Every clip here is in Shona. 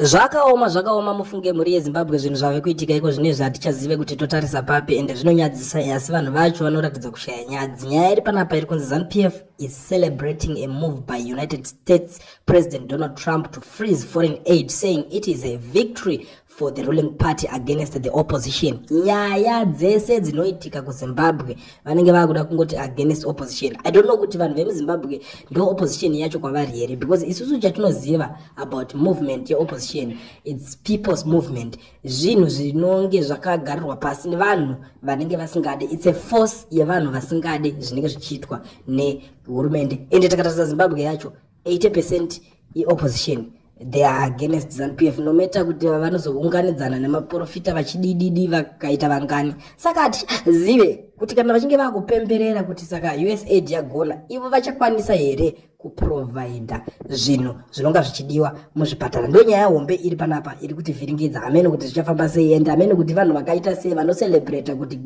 Zvakaoma, zvakaoma mufunge mhuri yeZimbabwe. Zvinhu zvave kuitika iko zvinezvi hatichazive kuti totarisa papi, ende zvinonyadzisa, asi vanhu vacho vanoratidza kushaya nyadzi. Nyaya iri panapa iri kunzi ZANU-PF is celebrating a move by United States President Donald Trump to freeze foreign aid, saying it is a victory for the ruling party against the opposition. Nyaya dzese dzinoitika kuZimbabwe vanenge vakuda kungoti against opposition. I don't know kuti vanhu vemuZimbabwe ndo opposition yacho kwavari here, because isusu chatinoziva about movement yeopposition, it's people's movement. Zvinhu zvinonge zvakagarirwa pasi nevanhu vanenge vasingade. It's a force yevanhu vasingade zvinenge zvichiitwa nehurumende. Ende takatarisa Zimbabwe yacho, 80% iopposition. They are against ZANU-PF, no matter kuti vanozounganidzana nemaprofita vachidididi vakaita vangani. Saka hatizive kuti kana vachinge vakupemberera kuti saka USAID yagona, ivo vachakwanisa here kuprovhaidha zvinhu zvinonga zvichidiwa muzvipatara. Ndo nyaya hombe iri panapa iri kutivhiringidza. Hamene kuti zvichafamba sei, ende hamene kuti vanhu vakaita sei vanocelebrata kuti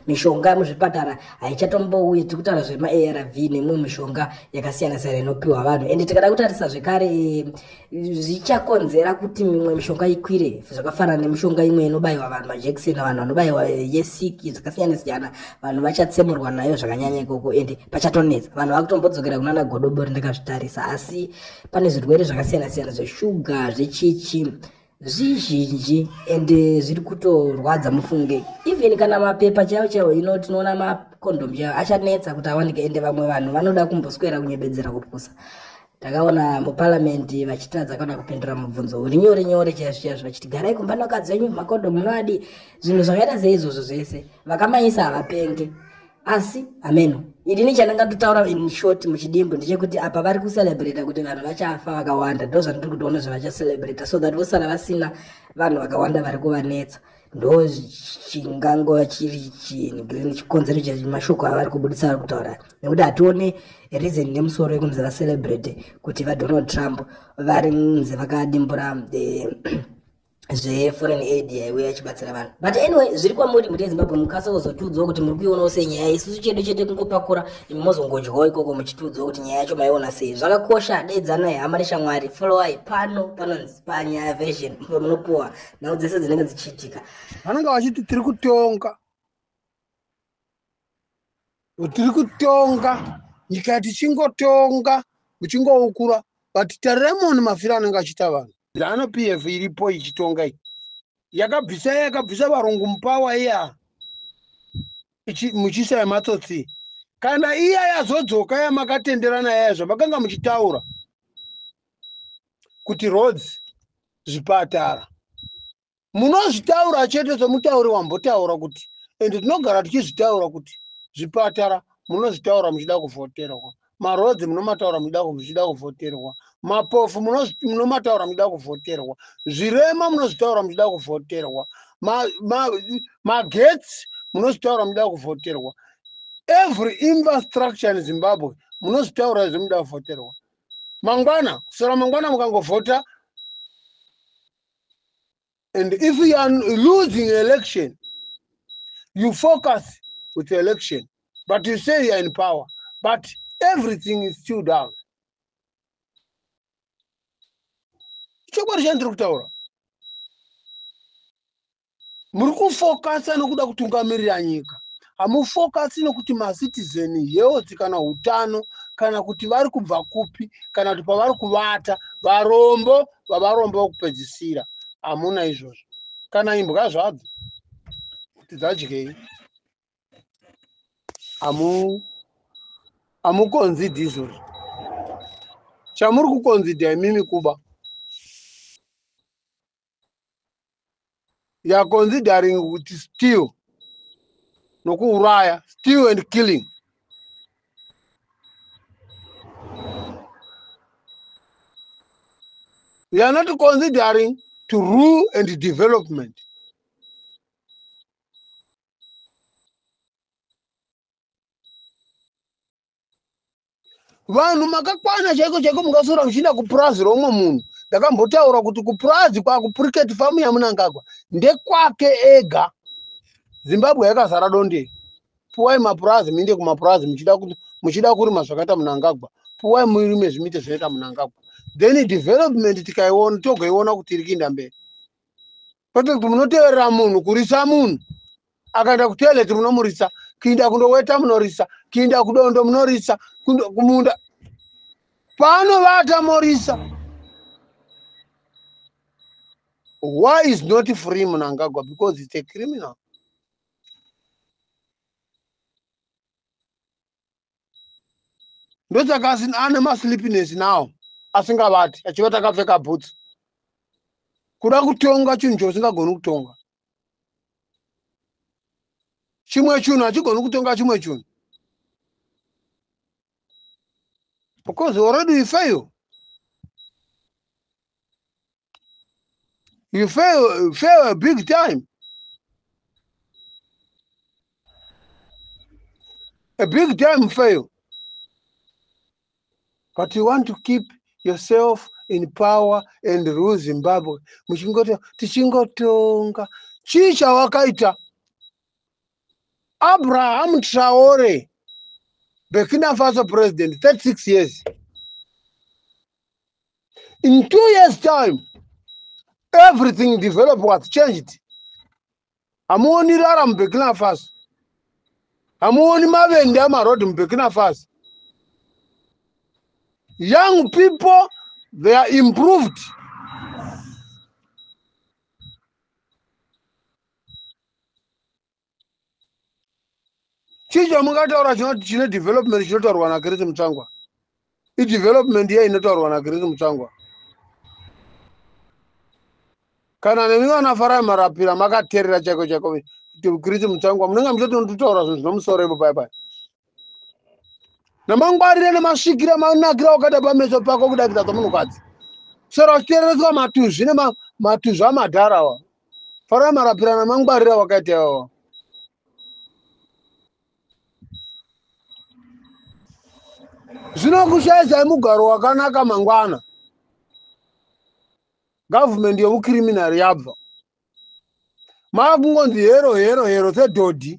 mishonga muzvipatara haichatombouyi. Tiri kutaura zvemaARV nemimwe mishonga yakasiyana siyana inopiwa vanhu. Ende tikada kutarisa zvekare, zvichakonzera kuti mimwe mishonga ikwire, zvakafanana nemishonga imwe inobayiwa vanhu, majekiseni, vanhu vanobayiwa yesiki, zvakasiyana siyana. Vanhu vachatsemurwa nayo zvakanyanya ikoko, ende pachatonetsa. Vanhu vakutombodzokera kunana godobori, ndakazvitarisa, asi pane zvirwere zvakasiyana siyana, zveshuga, zvechichi, zvizhinji, ende zviri kutorwadza mufunge. Even kana mapepa chaiwo chaiwo ino tinoona makondomu chaiwo achanetsa kuti awanike, ende vamwe vanhu vanoda kumboswera kunyebedzera kupusa. Takaona muparamende vachitadza kana kupindura mubvunzo uri nyore nyore chaizvo chaizvo, vachiti garai kumba nevakadzi venyu, makondomu munoadi, zvinhu zvakaita seizvozvo zvese. Vakamaisa havapenge, asi hameno. Inini chandingatotaura in short, muchidimbu, ndechekuti apa vari kucelebrata kuti vanhu vachafa vakawanda. Ndo zvandiri kutoona zvavachacelebrata, so that vosara vasina vanhu vakawanda vari kuvanetsa. Ndo chingangova chiri chikonzero chemashoko avari kubudisa, vari kutaura, nekuti hatione reason nemusoro yekunzi vacelebrate kuti vaDonald Trump vari nzi vakadimbura zveforeign aid yaiuya ichibatsira vanhu. But anyway, zviri kwamuri muri yeZimbabwe, mukasa kuzotiudzawo kuti muri kuionawo sei nyaya. Isusu chedu chete kungopakura, imi mozongodyawo ikoko muchitiudzawo kuti nyaya yacho maiona sei. Zvakakosha, deidzanai hama neshamwari, followai pano panonzi Panyaya Version, pamunopuwa nhau dzese dzinenge dzichiitika. Vanenge vachiti tiri kutonga, tiri kutonga nyika, tichingotonga muchingoukura, but tarirai muone mafiro anenge achiita vanhu. ZANU PF iripo ichitonga iyi yakabvisa varungu mupower iya, muchiisa yematsotsi. Kana iya yazodzoka yamakatenderana iya, zvamakanga muchitaura kuti roads, zvipatara, munozvitaura chete semutauri wambotaura kuti, ende tinogara tichizvitaura kuti zvipatara munozvitaura muchida kuvhoterwa, maroads munomataura muchida kuvhoterwa, mapofu munomataura muchida kuvhoterwa, zvirema munozvitaura muchida kuvhoterwa, magetsi munozvitaura muchida kuvhoterwa, every infrastructure in Zimbabwe munozvitaura izvo muchida kuvhoterwa. Mangwana, kusora mangwana, mukangovhota, and if you are losing election, you focus with the election, but you say you are in power, but everything is still down. Chokwadi chandiri kutaura, muri kufokasa nokuda kutungamirira nyika, hamufokasi nokuti macitizen health kana utano, kana kuti vari kubva kupi, kana kuti pavari kuvata, varombo vavarombo vokupedzisira. Hamuna izvozvo, kana imbwa zvadzo kuti dzadyei hamuconsideri izvozvo. Chamuri kuconsider imimi kuba. You are considering kuti steal nokuuraya, steal and killing. You are not considering to rule and development. Vanhu makakwana chaiko chaiko, mungasora muchienda kupurazi romwe munhu. Ndakambotaura kuti kupurazi kwakuPricket Farm yaMnangagwa ndekwake ega. Zimbabwe yakazara donde. Puwai mapurazi, muinde kumapurazi muchida kurima zvakaita Mnangagwa. Puwai murime, zvimuite zvinoita Mnangagwa. Then development tikaiona, togoiona kuti iri kuinda mberi, kwete kuti munoteverera munhu, kurisa munhu. Akaenda kutoilet munomurisa, kuinda kundoweta munorisa, kuinda kudondo munorisa, kumunda paanovata morisa. Why is not free Mnangagwa? Because it's a criminal. Ndosaka ane masleepiness now, asingavati, achivata akapfeka boots. Kuda kutonga chinhu chausingagoni kutonga. Chimwe chinhu hachigoni kutonga chimwe chinhu, because already you fail. You fail, fail a big time, a big time fail. But you want to keep yourself in power and rule Zimbabwe. Muchingoti tichingotonga. Chii chawakaita? Abraham Traore, Burkina Faso president, 36 years. In 2 years' time, everything developed, was changed. Hamuoni rara muBurkina Faso, hamuoni mavende amarodhi muBurkina Faso. Young people, they are improved. Chii chamungataura chine development chinotaurwa naChris Mutsvangwa? Idevelopment iya inotaurwa naChris Mutsvangwa? Kana nemi vana Farai Marapira makateerera chaiko chaiko Chris Mutsvangwa, munenge muchitonototaura zvinhu zvinomusoro ipo pai pai namangwarire nemasvikire manakira wakaita pameso pako kudakidza somunhukadzi, sora uchiteerereswa matuzvi nematuzvi amadharawa. Farai Marapira, namangwarira wakaita iwawa. Zvinokushayisai mugaro wakanaka mangwana. Gavhumendi yeucriminal yabva, maakungonzi hero hero hero sedhodhi,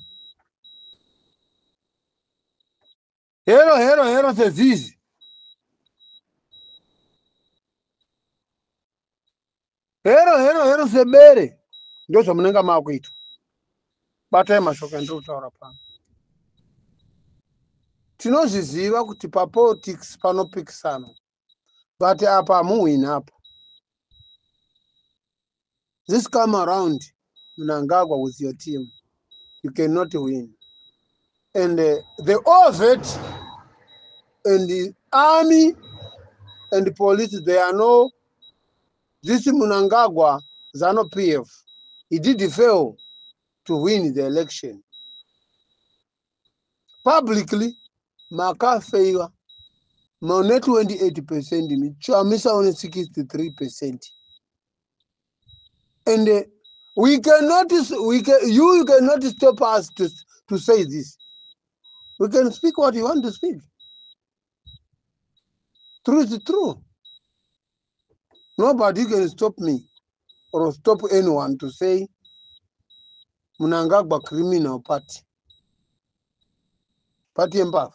hero hero hero sezizi, hero hero hero sebere. Ndo zvamunenge maakuitwa. Batai mashoko andiri kutaura pano. Tinozviziva kuti papolitics panopikisana, but apa hamuhwini apa. This come around, Mnangagwa with your team, you cannot win. And the ovet and the army and the police, they are no this Mnangagwa ZANU PF, he did fail to win the election publicly. Makafeila mune 28%, Chamisa one 63%, and we cannot we can, you cannot stop us to say this. We can speak what you want to speak. Truth is true. Nobody can stop me or stop anyone to say Mnangagwa criminal party, party yembavha.